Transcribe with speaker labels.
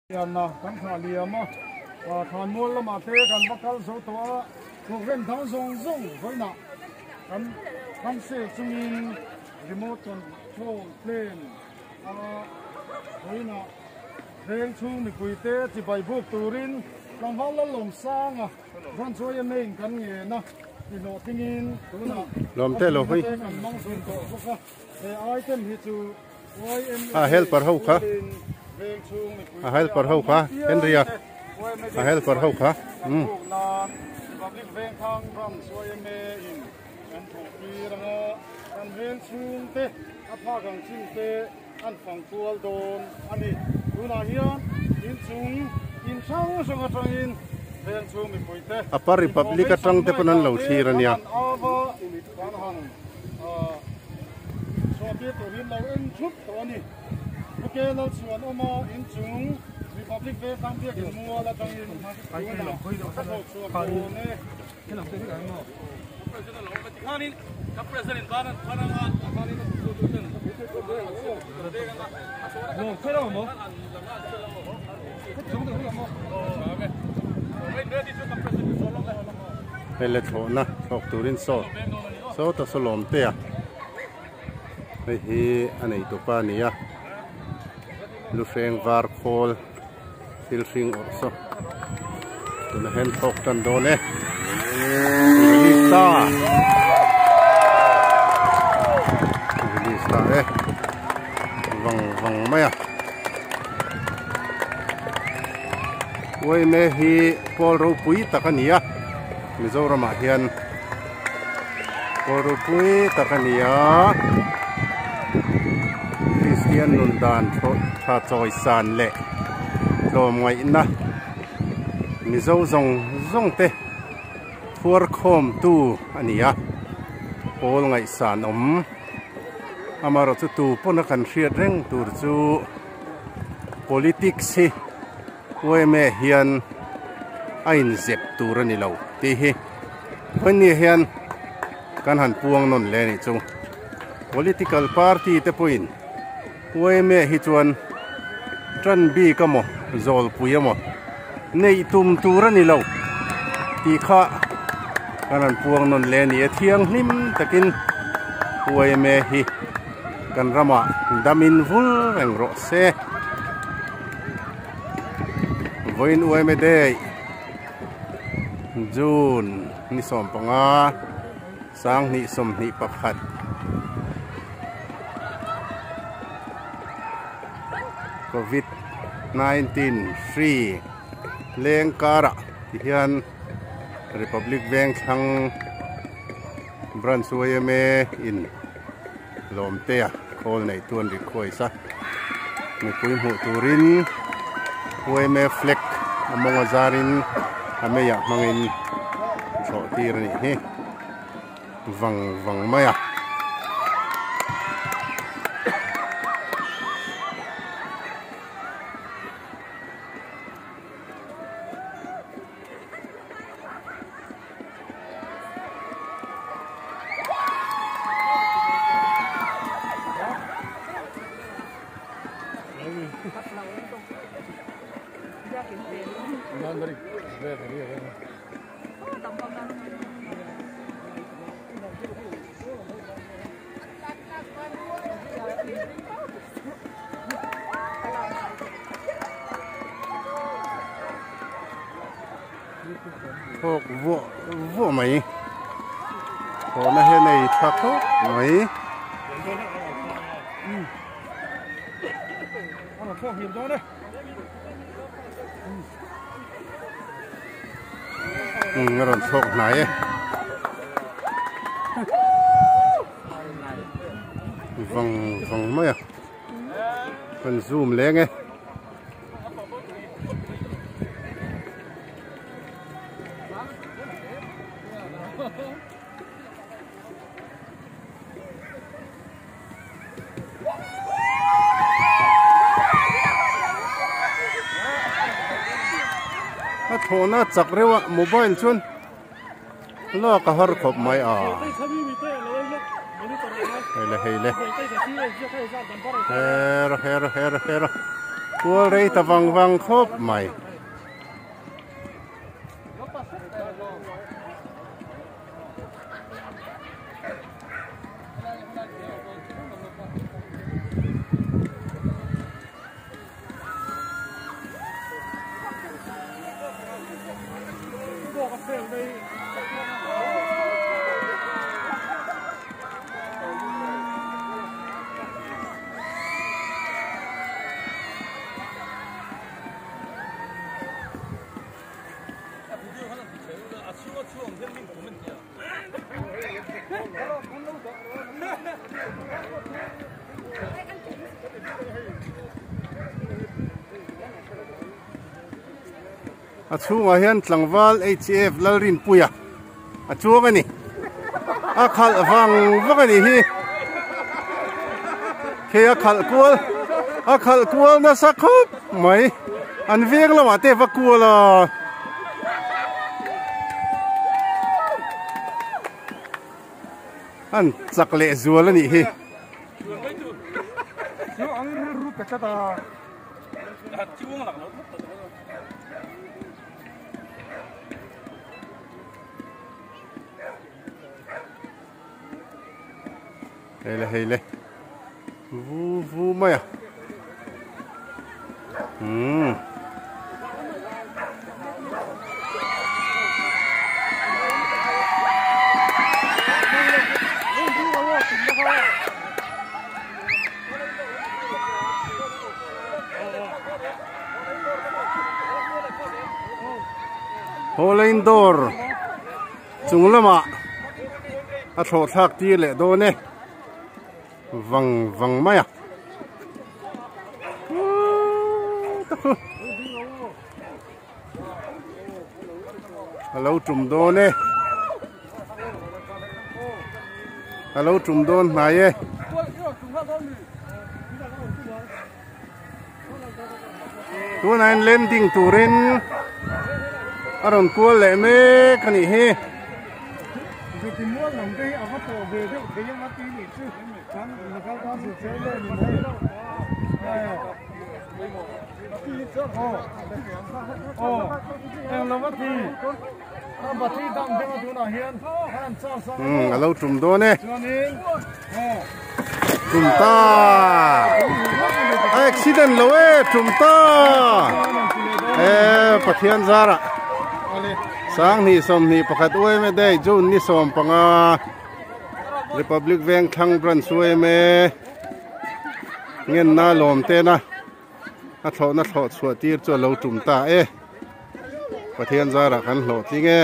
Speaker 1: Pianna kan thlah liam a, thlanmual lamah te kan va kal zo tawh a, programme dang zawng zawng vawiinah kan cancel chungin remote control plane a vawiinah veng chhung mipuite chibai buk turin tlangval Lalawmsanga branch yma in kan ngen a, tihlawhtlingin tunah
Speaker 2: Lawmte lo hawi.
Speaker 1: kan hmang zun tawh bawk a, he item hi chu
Speaker 2: A helper ho kha a helper ho kha Henry a a helper ho kha um Upper Republic atang te pawn an lo thlir ania.
Speaker 1: Chhuahtir turin lo en thup tawh a ni. Pu Lalchhuanawma inchung Republic Vengthlang Biakin mual atangin tunah ka thawk chhuak dawn e.
Speaker 2: Hei le thlawhna thlawk turin saw sawta saw lawm te a. Hei hi a nei tupa a ni a, luhreng var khawl thil hring awrh saw tunah hian thawk tan dawn e release ta release ta e vang vang mai a uaime hi pawl ropui tak a ni a Mizoramah hian. Kawl ropui tak a ni a, Kristian nun dan tha chawi san leh tlawmngaihna Mizo zawng zawng te phuar khawm tu a ni a, pawl ngaihsan awm amaherawh chu tu pawn a kan hriat reng tur chu politics hi yma hian a inzep tur a ni lo tih hi. Vawinia hian kan han puang nawn hle anih chu. Political party te pawhin yma hi chuan tan bik emaw zawlpui emaw neih tum tur a ni lo tih kha kan han puang nawn hle a ni a. Thianghlim takin yma hi kan ramah damin vul reng rawh se. Vawiin yma day. June ni 15 2021 Covid 19 hri leng karah ti hian Republic Vengthlang Branch yma in Lawmtea khawl neih tu an request a mipui hmuh turin yma flag a mawng a zarin a meiah hmangin thlawh tir a nih hi vang vang mai a. Thawk vuah vuah mai thawhna hian ei tha khawp mai. A rawn thlawk hnai e. Vang vang mai a. Kan zoom leng e. A thawhna chak reuh a mobile chuan lak a har khawp mai a hei le hei le her her her her. Kual rei ta vang vang khawp mai. A chhungah hian tlangval HF Lalrinpuia a chuang a ni. A khalh vang vang a nih hi. Khi a khalh kual a khalh kual nasa khawp mai. An veng lamah te va kual a. An chak leh zual a nih hi. Hei le hei le vu vu mai a umm. Hawlane dawr chung lamah a thlawh thlak tir leh dawn e vang vang mai a a lo tum dawn e a lo tum dawn hnai e. Tunah hian landing turin a rawn kual leh mek a nih hi. A lo tum dawn e. Tum ta a accident lo e tum ta e Pathian zara Sanghnih sawmhnih pakhat uaim e dei June ni sawm panga Republic Veng thlang branch uaim e ngenna lawm tena a thlawhna thlawh chhuah tir chu a lo tum ta e Pathian zara kan hlawhtling e.